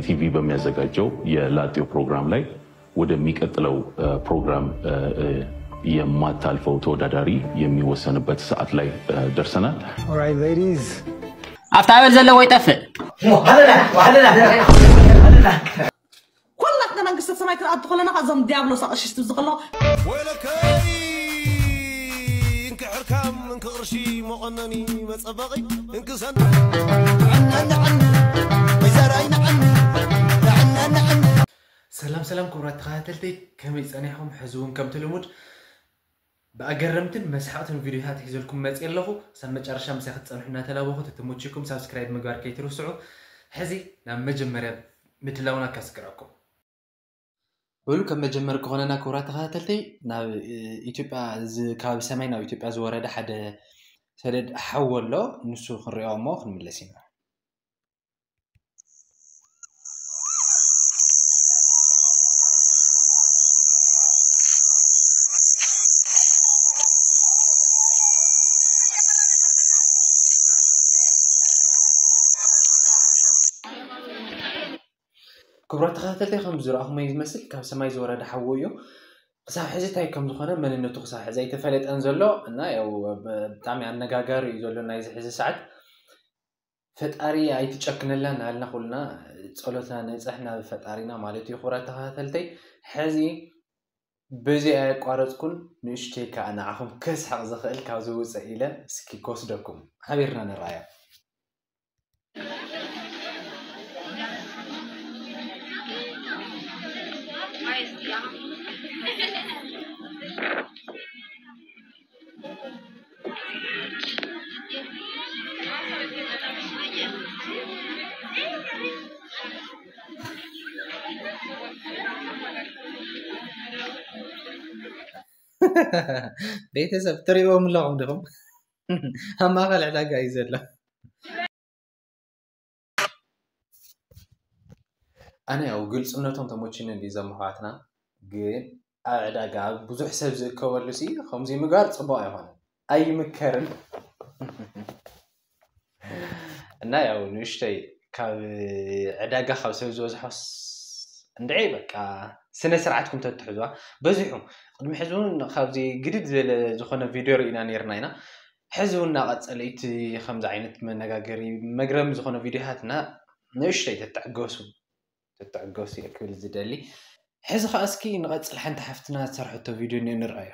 ቲቪ በሚያዘጋጀው የላጤው ፕሮግራም ላይ ወደሚቀጥለው ፕሮግራም የማታልፈው ተወዳዳሪ የሚወሰንበት ሰዓት ላይ ደርሰናል። All right, ladies. ኣብታ ኣበል ዘለዎ ይጠፍእ። ዋለላ ዋለላ ዋለላ ኩላትና መንግስተ ሰማይ ክንኣቱ ከለና ካብዞም ዲያብሎስ ኣቕሽሽቲ ዝኽሎ ወይለከይ እንክሕርካም እንክቕርሺ መቐነኒ መጸበቒ እንክሰን ጥዕና ንዓኒ ወይዘራይ ንዓኒ ጥዕና ንዓኒ ሰላም ሰላም ክቡራት ተኸታተልቲ፣ ከመይ ጸኒሕኩም? ሕዚ እውን ከምቲ ልሙድ ብኣገረምትን መስሓቕትን ቪድዮታት ሒዘልኩም መፅእ ኣለኹ። ሳብ መጨረሻ ምሳይ ክትፀንሑ እናተላበኹ፣ ተተመችኩም ሳብስክራይብ ምግባር ከይትርስዑ። ሕዚ ናብ መጀመርያ ምድላውና ከስግረኩም። በሉ፣ ከም መጀመሪ ክኾነና ክቡራት ተኸታተልቲ፣ ናብ ኢትዮጵያ ካብ ሰማይ ናብ ኢትዮጵያ ዝወረደ ሓደ ሰደድ ሓዊ ኣሎ። ንሱ ክንሪኦ እሞ ክንምለስ ኢና። ክቡራት ተኸታተልቲ፣ ከም ዝረኣኹሞ እዩ ዝመስል፣ ካብ ሰማይ ዝወረደ ሓዊ እዩ። ክሳብ ሕዚ እንታይ ከም ዝኾነ መንነቱ ክሳብ ሕዚ ኣይተፈለጠን ዘሎ እና ያው ብጣዕሚ ኣነጋጋሪ እዩ ዘሎ ናይዚ ሕዚ ሰዓት። ፈጣሪ ኣይትጨክነላ እናበልና ኩልና ጸሎትና ንብጽሕ ናብ ፈጣሪና ማለት እዩ። ክቡራት ተኸታተልተይ፣ ሕዚ በዚ ኣየቋረጽኩን ንእሽተይ ከኣ ንዓኹም ከስሕቕ ዝኽእል ካብዚ ውጽእ ኢለ እስኪ ክወስደኩም ሓቢርና ንረኣዮ። ቤተሰብ ትሪእዎም ኣለኹም ዲኹም? ኣብ ማእኸል ዕዳጋ እዩ ዘሎ። ኣነ ያው ግልፅነቶም ተመችኒ እንዲ ዘመሓዋትና ግን ኣብ ዕዳጋ ብዙሕ ሰብ ዝእከበሉ ሲ ከምዚ ምግባር ፅቡቅ ኣይኮነን ኣይምከርን። እና ያው ንእሽተይ ካብ ዕዳጋ ካብ ሰብ ዝበዝሖስ እንድዒ በቃ ስነ ስርዓትኩም ተትሕዝዋ በዚሑ። ቅድሚ ሕዚ እውን ካብዚ ግድድ ዝበለ ዝኾነ ቪድዮ ርኢና ነርና ኢና። ሕዚ እውን እናቐፀለ እቲ ከምዚ ዓይነት መነጋገሪ መግረሚ ዝኾነ ቪድዮታትና ንእሽተይ ተትዕገሱ ተትዕገሱ እየ ክብል ዝደሊ። ሕዚ ከዓ እስኪ ንቐፅል ሓንቲ ሓፍትና ዝሰርሐቶ ቪድዮ እኒኦ ንርኣዮ።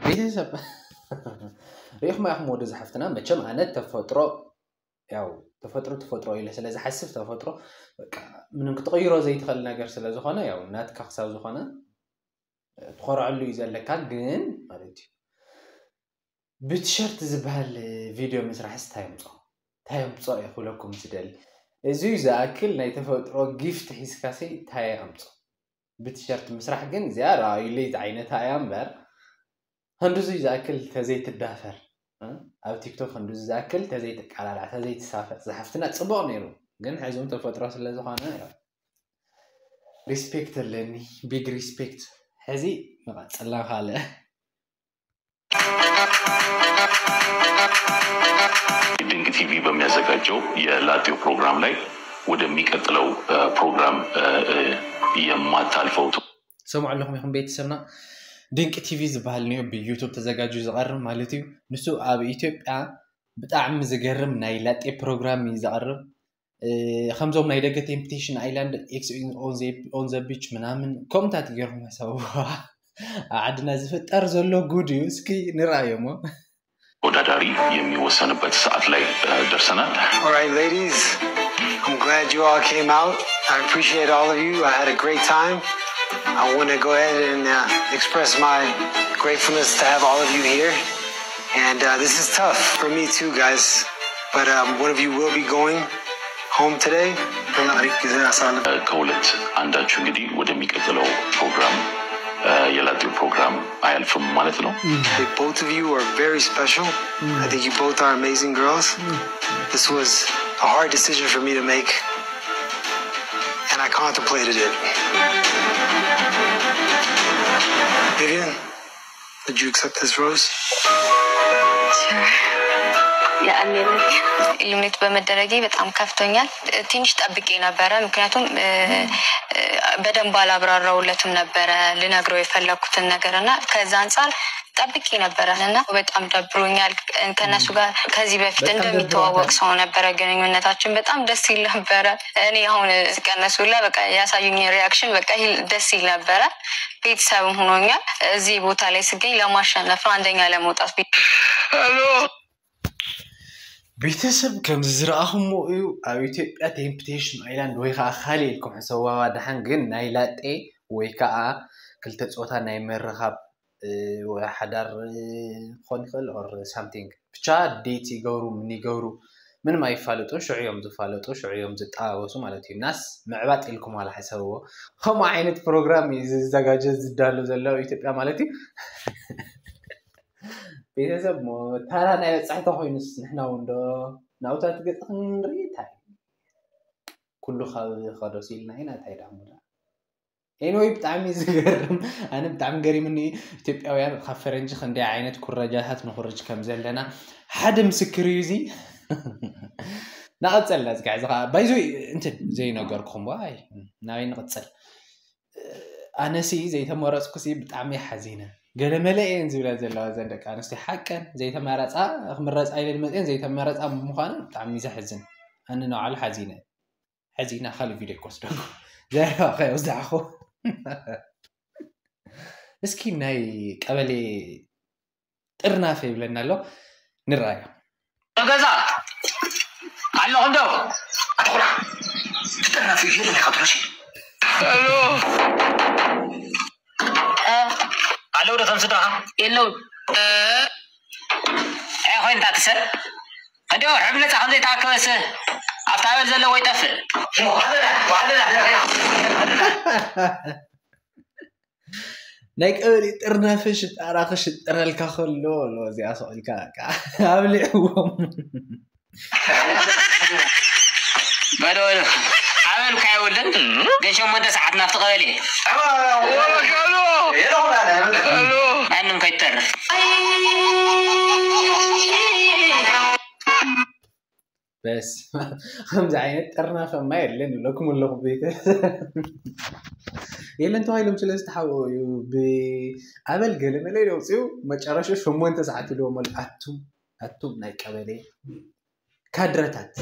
ቤተሰብ ሪኢኹም ኢኹም ወደ ዝሓፍትና መቸም ኣነ ተፈጥሮ ያው ተፈጥሮ ተፈጥሮ ኢለ ስለ ዝሓስብ ተፈጥሮ በቃ ምንም ክትቕይሮ ዘይትኽእል ነገር ስለ ዝኾነ ያው ናትካ ክሳብ ዝኾነ ትኾርዐሉ እዩ ዘለካ። ግን ማለት እዩ ብቲሸርት ዝበሃል ቪድዮ ምስራሕስ እንታይ ኣምፅኦ እንታይ ኣምፅኦ እየ ክብለኩም ዝደሊ። እዚ ዝኣክል ናይ ተፈጥሮ ጊፍት ሒዝካሲ እንታይ ኣምፅኦ? ብቲሸርት ምስራሕ ግን እዚኣ ረኣዩለይ ዝዓይነታ እያ እምበር ክንድዙይ ዝኣክል ተዘይትዳፈር ኣብ ቲክቶክ ክንድዙ ዝኣክል ተዘይትቃላላዕ ተዘይትሳፈጥ ዝሓፍትና ፅቡቕ ነይሩ። ግን ሕዚ እውን ተፈጥሮ ስለ ዝኾነ ሪስፔክት ኣለኒ። ቢግ ሪስፔክት። ሕዚ ንቐፅላ ካልእ ድንቅ ቲቪ በሚያዘጋጀው የላጤው ፕሮግራም ላይ ወደሚቀጥለው ፕሮግራም የማታልፈው ሰምዑ ኣለኹም ኢኹም ቤተሰብና። ድንቂ ቲቪ ዝበሃል ኒዮ ብዩቱብ ተዘጋጅዩ ዝቐርብ ማለት እዩ። ንሱ ኣብ ኢትዮጵያ ብጣዕሚ ዝገርም ናይ ላጤ ፕሮግራም እዩ ዘቕርብ። ከምዞም ናይ ደገ ቴምፕቴሽን ኣይላንድ ኤክስ ኦን ዘ ቢች ምናምን ከምታት ገይርኩም ሕሰብዋ። ኣብ ዓድና ዝፍጠር ዘሎ ጉድ እዩ። እስኪ ንርኣዮሞ። ተወዳዳሪ የሚወሰንበት ሰዓት ላይ ደርሰናል። All right, ladies, I'm glad you all came out. I appreciate all of you. I had a great time. I want to go ahead and uh, express my gratefulness to have all of you here. And uh, this is tough for me too, guys. But um, one of you will be going home today. ከሁለት አንዳችሁ እንግዲህ ወደሚቀጥለው ፕሮግራም የላጤው ፕሮግራም አያልፍም ማለት ነው። Both of you are very special. I think you both are amazing girls. This was a hard decision for me to make, and I contemplated it. Vivian, would you accept this rose? ኢሉሚኔት በመደረጌ በጣም ከፍቶኛል። ትንሽ ጠብቄ ነበረ፣ ምክንያቱም በደንብ አላብራራውለትም ነበረ ልነግረው የፈለግኩትን ነገር እና ከዛ አንጻር ጠብቄ ነበረ እና በጣም ደብሮኛል። ከነሱ ጋር ከዚህ በፊት እንደሚተዋወቅ ሰው ነበረ ግንኙነታችን። በጣም ደስ ይል ነበረ። እኔ አሁን ከነሱ ላይ በቃ ያሳዩኝ ሪያክሽን በቃ ደስ ይል ነበረ። ቤተሰብም ሆኖኛል። እዚህ ቦታ ላይ ስገኝ ለማሸነፍ ነው፣ አንደኛ ለመውጣት። ቤተሰብ ከምዚ ዝረኣኹሞ እዩ። ኣብ ኢትዮጵያ ቴምፕቴሽን ኣይላንድ ወይ ከዓ ካልእ ኢልኩም ሕሰብዋ። ደሓን ግን ናይ ላጤ ወይ ከዓ ክልተ ፆታ ናይ ምርኻብ ወይ ሓዳር ክኾን ይኽእል or something። ብቻ ዴት ይገብሩ ምን ይገብሩ ምንም ኣይፋለጡን። ሽዑ እዮም ዝፋለጡ፣ ሽዑ እዮም ዝጠባበሱ ማለት እዩ። ናስ ምዕባጥ ኢልኩም ዋላ ሕሰብዎ። ከምኡ ዓይነት ፕሮግራም እዩ ዝዘጋጀ ዝዳሎ ዘሎ ኣብ ኢትዮጵያ ማለት እዩ። ቤተሰብ ሞ ታራ ናይ በፃሕቲ ኮይኑስ ንሕና እውን ዶ ናውታት ገፅ ክንርኢ እንታይ ኩሉ ካብ ከዶ ሲልና ኢና እንታይ ዳሙላ ኤንወይ ብጣዕሚ ዝገርም ኣነ ብጣዕሚ ገሪምኒ ኢትዮጵያውያን ካብ ፈረንጂ ክንደይ ዓይነት ኩረጃታት ንኩርጅ ከም ዘለና ሓደ ምስክር እዩ እዚ ናቐፀልና ዝጋዕ እዚ ከዓ ባይዞ እንትን ዘይነገርኩም ዋይ ናበይ ንቕፅል ኣነሲ ዘይተመረፅኩሲ ብጣዕሚ ሓዚነ ገለመለ እየን ዝብላ ዘለዋ ዘን ደቂ ኣንስትዮ ሓቀን ዘይተመረፃ ክምረፃ ኢለን መፅአን ዘይተመረፃ ምዃኑ ብጣዕሚ ዘሕዝን ኣነ ንባዕሉ ሓዚነ ሕዚ ኢና ካልእ ቪድዮ ክወስደኩም ዘረባ ከየወዛዕኹ እስኪ ናይ ቀበሌ ጥርናፈ ይብለና ኣሎ ንረኣዮ ገዛ ኣለኹ እንዶ ኣትኹራ ትጥርናፍ እዩ የለን ኢኻ ትብሎ ኣለዉ ዶ ከም ስድራኻ የለውን እንታይ ኮይንካ ትሰብ እንዲያው ሕብለታ ከም ዘይተኣከበስ ኣብታ ኣበል ዘለዎ ይጠፍእ ናይ ቀበሌ ጥርናፈ ሽጣራ ክሽጥረልካ ከሎ ኣሎ እዚኣ ስቕ ኢልካ በቃ ኣብሊዕዎም በሎ በሎ ኣበልካ የብሉን ግን ሸሞንተ ሰዓት ናብቲ ቀበሌ ማንም ከይተርፍ በስ ከምዚ ዓይነት ጥርናፈማ የለን ይብለኩም ኣለኹ ቤተ የለን ተባሂሎም ስለ ዝተሓብኦ እዩ ብኣበል ገለ መለ ኢለ ውፅኡ መጨረሻ ሸሞንተ ሰዓት ኢልዎም ኣሎ ኣቱም ኣቱም ናይ ቀበሌ ካድረታት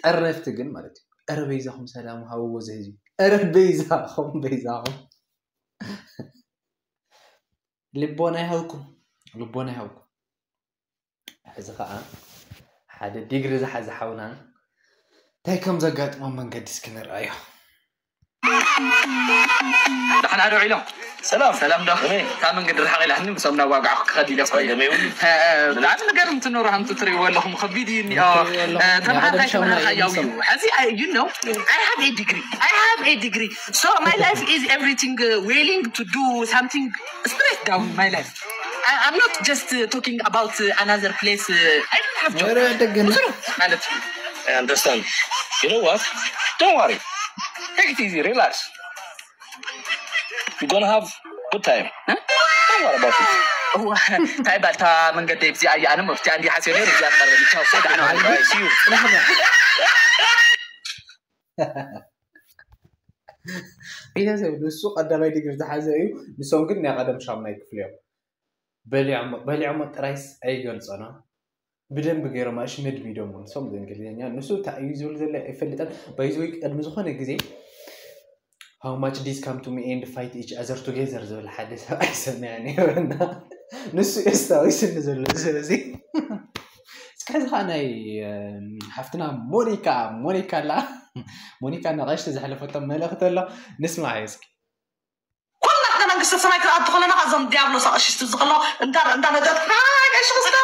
ጠረፍቲ ግን ማለት እዩ ኧረ በይዛኹም ሰላም ሃብዎ እዚ ህዝቢ ኧረ በይዛኹም በይዛኹም ልቦና ይሃብኩም ልቦና ይሃብኩም ሕዚ ከዓ ሓደ ዲግሪ ዝሓዘ ሓውና እንታይ ከም ዘጋጥሞም መንገዲ እስኪ ንርኣዮ ዳሕና ዶ ኢሎም ሰላም ሰላም ዶ እታ መንገዲ ርሓቕ ኢላትኒ ምሶም ናዋጋዕኩ ክኸድ ኢለ ኮይነ ብጣዕሚ ነገር እንትኖሩ ሃምቲ ትርእይዎ ኣለኹም ከቢድ እዩ እኒኦ ተምሃርካይ ተምሃርካ ያው እዩ ሕዚ you know I have a degree I have a degree so my life is everything willing to do something straight down my life I, I'm not just uh, talking about uh, another place. Uh, I don't have job. ብዙ ነው ማለት ነው። I understand. You know what? Don't worry. Take it easy. Relax. You're gonna have good time. Don't worry about it. እንታይ ባልታ መንገዲ እዚኣ እያ ኣነ መፍትያ እንዲ ሓሲብ ነይሩ እዚኣ ትቐርበኒ ቻው ሰይድ ኣነ I miss you. ቤተሰብ ንሱ ቀዳማይ ዲግሪ ዝሓዘ እዩ ንሶም ግን ናይ ቀደም ሻሙናይ ክፍሊ እዮም በሊዖሞ ጥራይስ ኣይገልፆና ብደንብ ገይሮም ኣሽመድሚዶም ንሶም ብእንግሊዝኛ ንሱ እንታይ እዩ ዝብል ዘሎ ኣይፈልጠን ባይዘወይ ቅድሚ ዝኾነ ግዜ how much this come to me and fight each other together ዝብል ሓደ ሰብ ኣይሰምዐ ነይረና ንሱ የስታዊስኒ ዘሎ ስለዚ እስከ እዚ ከዓ ናይ ሓፍትና ሞኒካ ሞኒካ ኣላ ሞኒካ ንቐሽቲ ዘሕለፈቶም መልእኽቲ ኣሎ ንስማዕ እስኪ ኩላትና መንግስተ ሰማይ ክኣቱ ከለና ካብዞም ዲያብሎስ ኣቕሽሽቲ ዝኸሎ እንዳነጠጥካ ቀሽስታ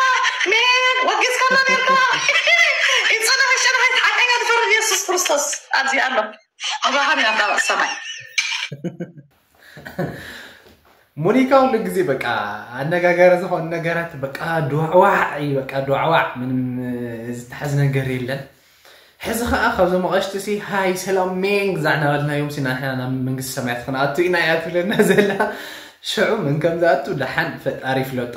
ሜን ወጊዝካና ነርካ ይፅንሕ ሸንሓይት ሓቀኛ ዝፈርድ የሱስ ክርስቶስ ኣብዚ ኣሎ ኣብርሃም ኢና እንዳባእ ሰማይ ሞኒካ ኩሉ ግዜ በቃ ኣነጋጋሪ ዝኾኑ ነገራት በቃ ዱዕዋዕ እዩ፣ በቃ ዱዕዋዕ፣ ምንም ዝተሓዝ ነገር የለን። ሕዚ ከዓ ካብዞም ኣቐሽቲ ሲ ሃይ ሰላም ሜንግ ዛዕና በልናዮም ሲና ንሕና ናብ መንግስቲ ሰማያት ክንኣቱ ኢና እያ ትብለና ዘላ። ሽዑ ምን ከም ዝኣቱ ደሓን ፈጣሪ ይፍለጦ።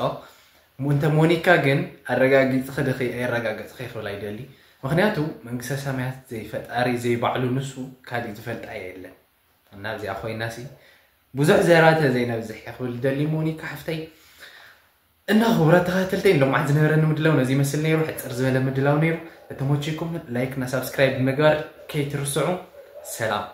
እንተ ሞኒካ ግን ኣረጋጊፅኺ ድኺ ኣየረጋገፅኺ ክብል ኣይደሊ። ምክንያቱ መንግስተ ሰማያት ዘይፈጣሪ ዘይባዕሉ ንሱ ካሊእ ዝፈልጣ የለን። እና ኣብዚኣ ኮይና ሲ ብዙሕ ዘራተ ዘይነብዝሕ እየ ክብል ደሊ ሞኒካ ሓፍተይ። እና ክቡራት ተኸታተልተይ ንሎማዓት ዝነበረኒ ምድላው ነዚ ይመስል ነይሩ። ሕፅር ዝበለ ምድላው ነይሩ። እተመችኩም ላይክ እና ሳብስክራይብ ምግባር ከይትርስዑ። ሰላም።